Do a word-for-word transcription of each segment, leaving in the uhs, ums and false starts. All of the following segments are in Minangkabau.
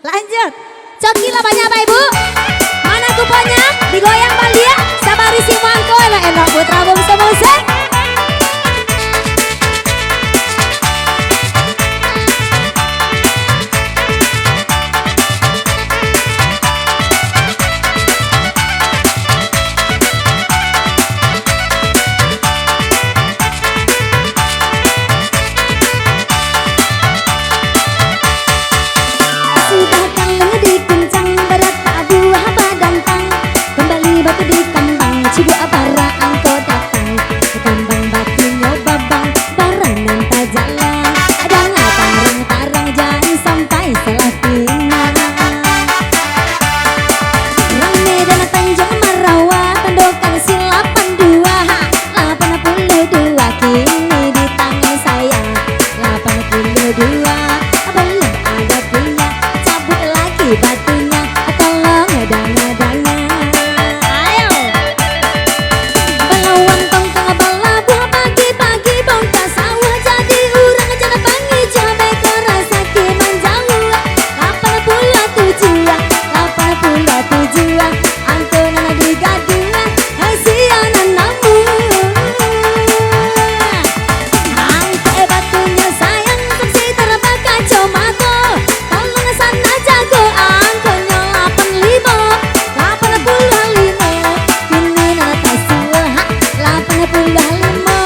Lanjut. Coki lah banyak, Bapak Ibu. Mana kuponnya? Digoyang baliak. Sabarisi mangko elok-elok putra bungsu musik. Sudah kaleng dikuncang, baratak buah badantang. Kambali batu dikambang, cibuak bara angko datang. Kambang batunyo babang, bara nan tajalang. Danga tarang-tarang, jan sampai salah tingga. Rami Dana Tanjuang Marawa, tandokan si lapan dua. Lapan puluah dua kini di tangan saya. Lapan puluah dua, balum ado punyo. Cabuik lagi batunyo, tolong danga-danga. Ayo. Balawan tongkang balabuah, pagi-pagi bongkar sawah. Jadi urang jan pangicuah, beko rasaki manjauah. Lapan puluah tujuah, lapan puluah tujuah. Angko nan digaduah, hasian nan namuah. Angkek batunyo sayang, saksi tarabah kacomato. Tolong sana jago, angkonyo lapan limo. Lapan puluah limo, kini nan tasuo, ha, lapan puluah limo.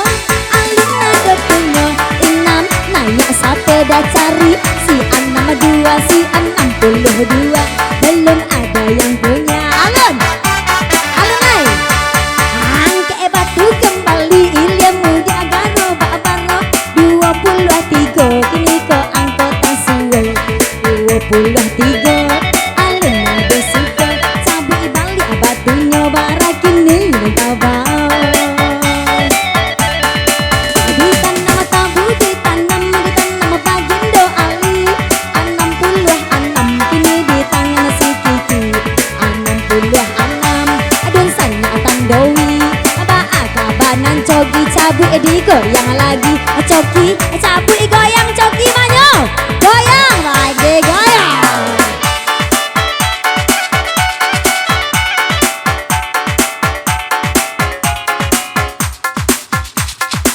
Alun ado punyo, inam, naiak sapeda cari. Si anam dua, si anam puluah dua, balum ado yang punyo. Alun, alun ai. Angkek batu kambali, ilia mudiak garo babaro. Duo puluah tigo, kini ko angko tasuo. Duo puluah tigo, alun ado suko. Cabuik baliak batunyo, bara kini nan tabao. Ditanam tabu, ditanam, ditanam Bagindo Ali. Anam puluah anam kini di tangan si Kiki. Anam puluah anam, adun sanyo tandowi. Baa kaba nan coki, cabuik digoyang lagi. Coki, cabuik goyang, coki manyo. Goyang lagi, goyang.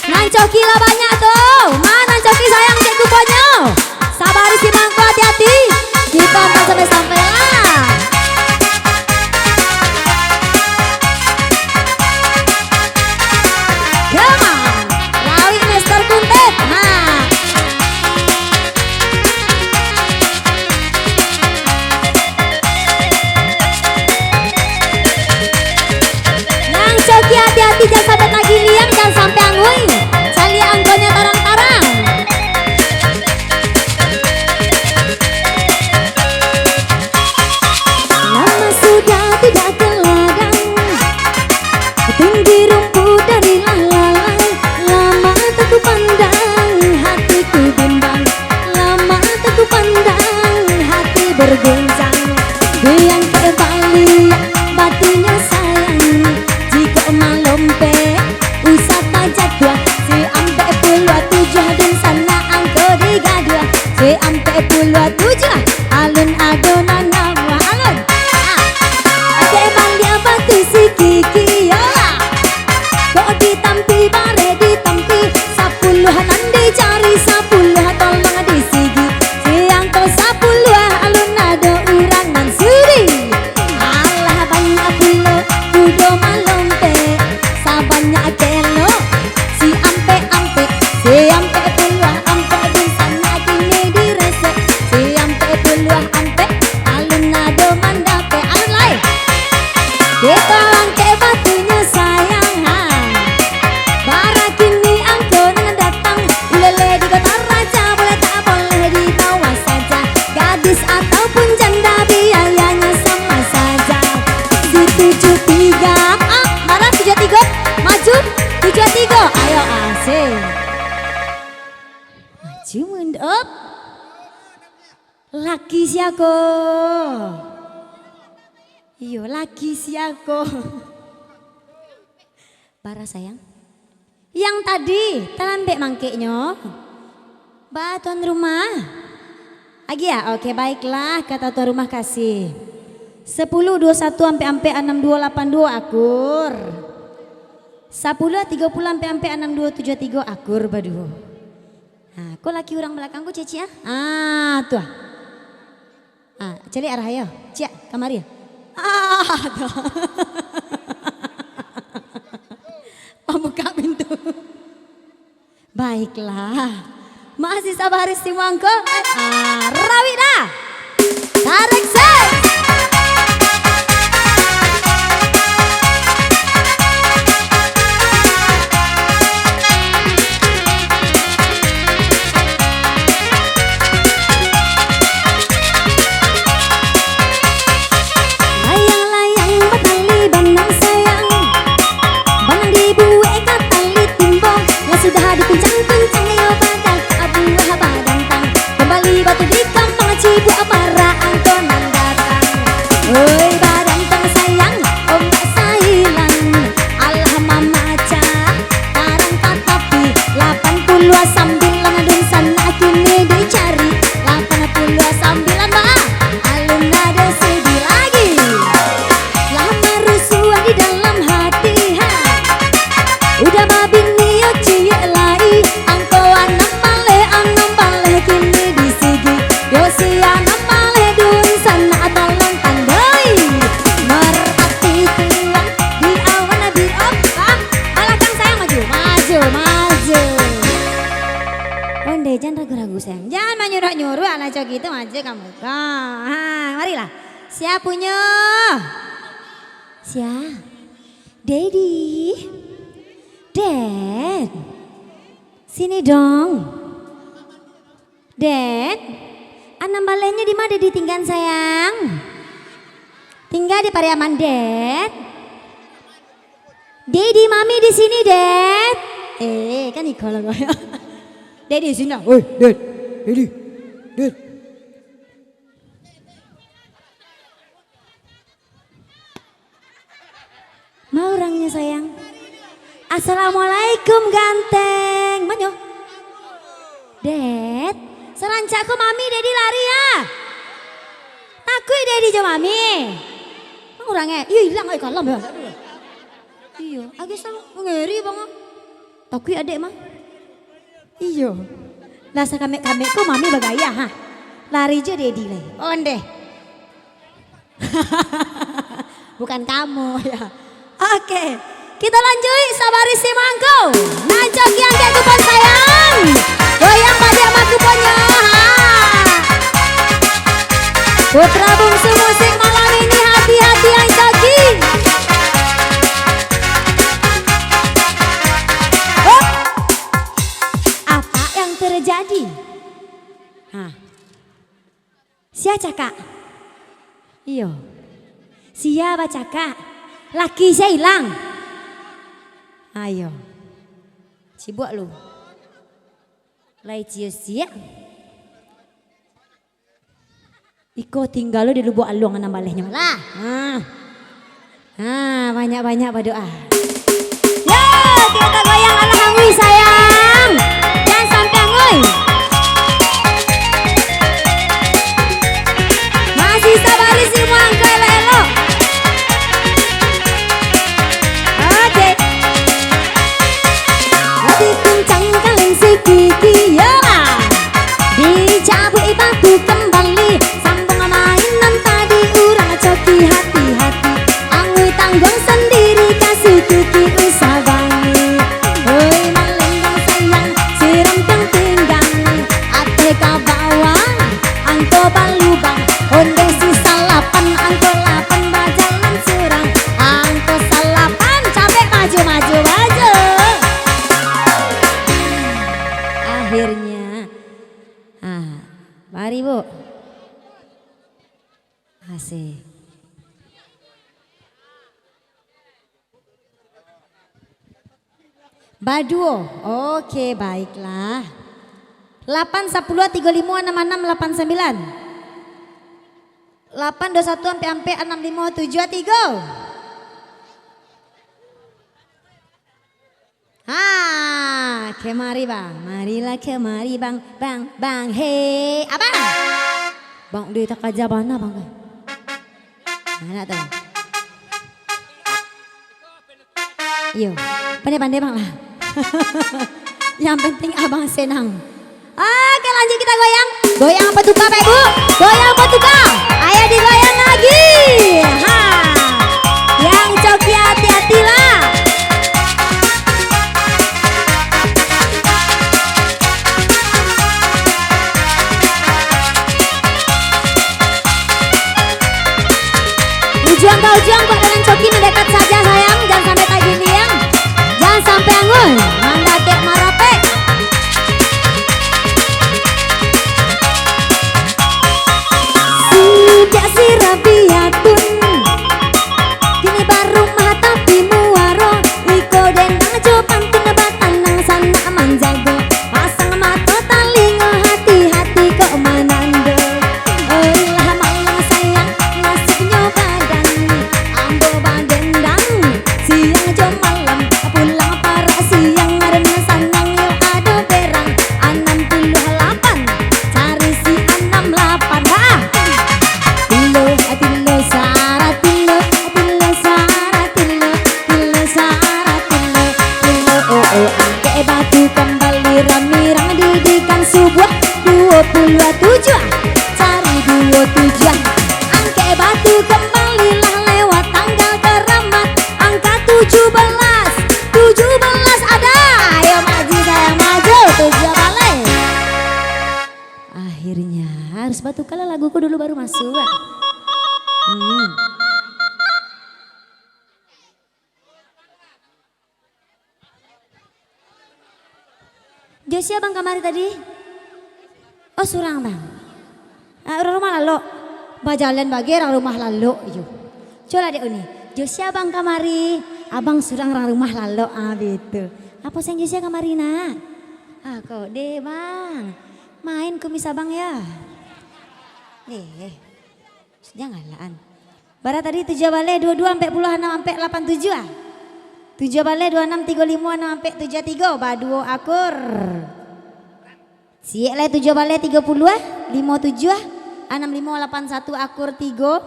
Nan coki lah banyak tu. Ma nan coki sayang cek kuponyo. Sabar isi mangko, hati-hati. Kito antar sampai-sampai lah. Come on. Lawik Mister Kuntet. Ha. Nang coki hati-hati, jan sampai tagiliang, jan sampai angui. Caliak angkonyo tarang-tarang. Lama sudah tidak ke ladang, tinggi rumput dari lalang. Lama tak ku pandang, hatiku bimbang. Lama tak ku pandang, hati berguncang. Diangkek baliak batunyo sayang, jikok malompek usah tajatuah. Si ampek puluah tujuah, dunsanak angko digaduah. Si ampek puluah tujuah, alun ado nan namuah. Alun. Ah. Dek baliak batu si Kiki, yo lah. Kok ditampi, bareh ditampi, sapuluah nan dicari, sapuluah tolong disigi. Siang ko sapuluah, alun ado urang nan sudi. Alah, banyak pulo kudo malompek, sabanyak kelo si ampek-ampek. Si ampek puluah ampek, dunsanak kini diresek. Si ampek puluah ampek, alun ado mandapek. Alun lai. Kito angkek batunyo sayang, ha. Bara kini angko nan datang, ulele di Kota Raja, boleh tak boleh dibawa saja. Gadis ataupun janda, biayanyo sama saja. Si tujuah tigo, ah, bara tujuah tigo? Maju, tujuah tigo, ayo asik. Maju mundur. Laki sia ko? Iyo, laki sia ko? Bara sayang. Yang tadi talambek mangkeknyo. Ba tuan rumah. Agiah? Oke, baiklah, kata tuan rumah kasih. Sapuluah duo satu ampek ampek anam duo lapan duo akur. Sapuluah tigo puluah ampek ampek anam duo tujuah tigo akur baduo. Ha, ko laki urang balakang ko, ciek-ciek, ah. Ah, tu ah. Ah, caliak arah ayo. Ciek, kamari. Ah, tu. Pambukak pintu. Baiklah. Masih sabaris di mangko. Ah, rawik dah. Tarik ses. Layang-layang batali banang sayang, banang dibuek ka tali timbo, lah sudah dipincang-pincang yo badan, buah badantang, kambali batu di kampang, cibuak bara angko nan datang. Oi, badantang sayang, ombak sailang, alah mamacah karang ka tapi, lapan puluah sambilan dunsanak kini dicari, lapan puluah sambilan, ba, alun ado sigi lagi. Lah marusuah di dalam hati, ha. Udah babini yo ciek lai, angko anam baleh, anam baleh kini di sigi. Yo si anam baleh dunsanak tolong tandoi. Merpati pulang di awan di ombak. Balakang sayang maju, maju, maju. Onde, jan ragu-ragu sayang. Jan manyuruak-nyuruak lah cok gitu, maju kamu. Ha, marilah. Sia punyo? Sia? Dedi. Ded. Sini dong. Ded. Anam balehnyo di ma Dedi tinggaan, sayang? Tingga di Pariaman, Ded. Dedi, Mami di sini, Ded. Eh, kan iko lah kau. Dedi, sini lah. Oi, Ded. Dedi. Ded. Ma urangnyo, sayang? Assalamualaikum, ganteng. Manyo? Ded, sarancak ko Mami, Dedi lari, ah. Takuik Dedi jo Mami. Ma urangnyo? Iyo, ilang, ai, kalam, yo. Iyo, agak salah. Ngeri, Bang, ah. Takuik adek mah. Iyo. Lah sakamek-kamek ko Mami bagaya, ha. Lari jo Dedi lai. Ondeh. Bukan kamu, ya. Oke. Kita lanjut, sabaris di mangko. Nan coki angkek kupon sayang. Goyang baliak mah kuponnyo, ha. Putra bungsu musik malam ini, hati-hati yang coki. Hup! Apa yang terjadi? Hah. Sia cakak? Iyo. Sia bacakak? Laki sia ilang? Ayo. Cibuak lu. Lai ciyo siak. Iko tingga lo di Lubuak Aluang nan balehnyo. Lah. Ha. Ha, banyak-banyak badoa. Yo, kita goyang alah angui sayang. Jan sampai angui. Masih sabaris di mangko elok-elok. Oke. Dikuncang kaleng sikiki, yo lah. Dicabuik batu kambali, sambung mainan tadi urang coki hati-hati. Angui tangguang sandiri, ka sikiki usah bangih. Oi, malenggang sayang, sirampiang pinggang, ateh ka bawah. Angko balubang, ondeh si salapan, angko lapan bajalan surang, angko salapan capek maju, maju, maju. Akhirnya, ah, mari, Bu. Asik. Baduo. Oke, baiklah. Lapan, sapuluah, tigo limo, anam anam, lapan sambilan. Lapan, duo satu, ampek ampek, anam limo, tujuah tigo. Ha, kemari, Bang. Marilah kemari, Bang. Bang, Bang. Hei, Abang. Bang, dia takaja bana, Bang, kan? Nah, nak tahu. Iyo. Pandai-pandai, Bang, lah. Yang penting abang senang. Oke, lanjut kita goyang. Goyang apa tuka, Pak Ibu? Goyang apa tuka? Ayo digoyang lagi. Ha. Yang coki hati-hatilah. Ujuang ka ujuang, Pak, dengan coki mendekat saja, sayang. Jangan sampai tagiliang. Jangan sampai angul. Mandakek marapek. Sujak sirah piatun, kini barumah tapi muaro. Iko dendang jo pantun, batanang sanak manjago. Pasang mato talingo, hati-hati kok manando. Oilah malang sayang, nasibnyo badan. Ambo badendang siang jo malam, pulang parak siang, karano sanang yo ado berang. Anam puluah lapan, cari si anam lapan. Ha! Tilo, tilo, sara, tilo, tilo, sara, tilo, tilo, sara, tilo, tilo, oh, oh, angkek batu kambali, rami rang didikan subuah, duo puluah tujuah, cari duo tujuah. Angkek batu kambali lah lewat tanggal karamat, angka tujuh belas, tujuh belas ada. Ayo maju sayang, maju, tujuah baleh. Akhirnya, harus batuka lah lagu ko dulu baru masuk. Hmm. Jo sia Bang kamari tadi? Oh, surang, Bang. Ah, urang rumah lalok. Bajalan bagai urang rumah lalok, iyo. Cubolah, Dek Uni. Jo sia Bang kamari? Abang surang urang rumah lalok, ah, bitu. Apo sen jo sia kamari, Nak? Ah, kok deh, Bang. Main kumis Abang, ya? Eh, jangan lah, An. Bara tadi? Tujuah baleh, duo duo, ampek puluah, anam ampek, lapan tujuah, ah. Tujuah baleh, duo anam, tigo limo, anam ampek, tujuah tigo, baduo akur. Siek lai, tujuah baleh, tigo puluah, limo tujuah, anam limo, lapan satu, akur tigo.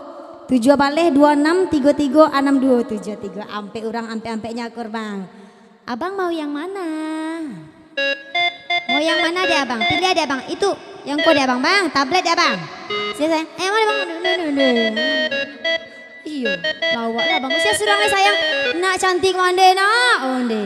Tujuah baleh, duo anam, tigo tigo, anam duo, tujuah tigo. Ampek urang, ampek-ampeknyo akur, Bang. Abang mau yang mana? Mau yang mana dek Abang? Pilih dek Abang. Itu, yang ko dek Abang, Bang. Tablet dek Abang. Sia, sia. Eh, mana, Bang? Duh, duh, duh, duh. Iyo, lawak lah, Bang. Sia surang lai, sayang. Nak cantik mande, nak. Onde.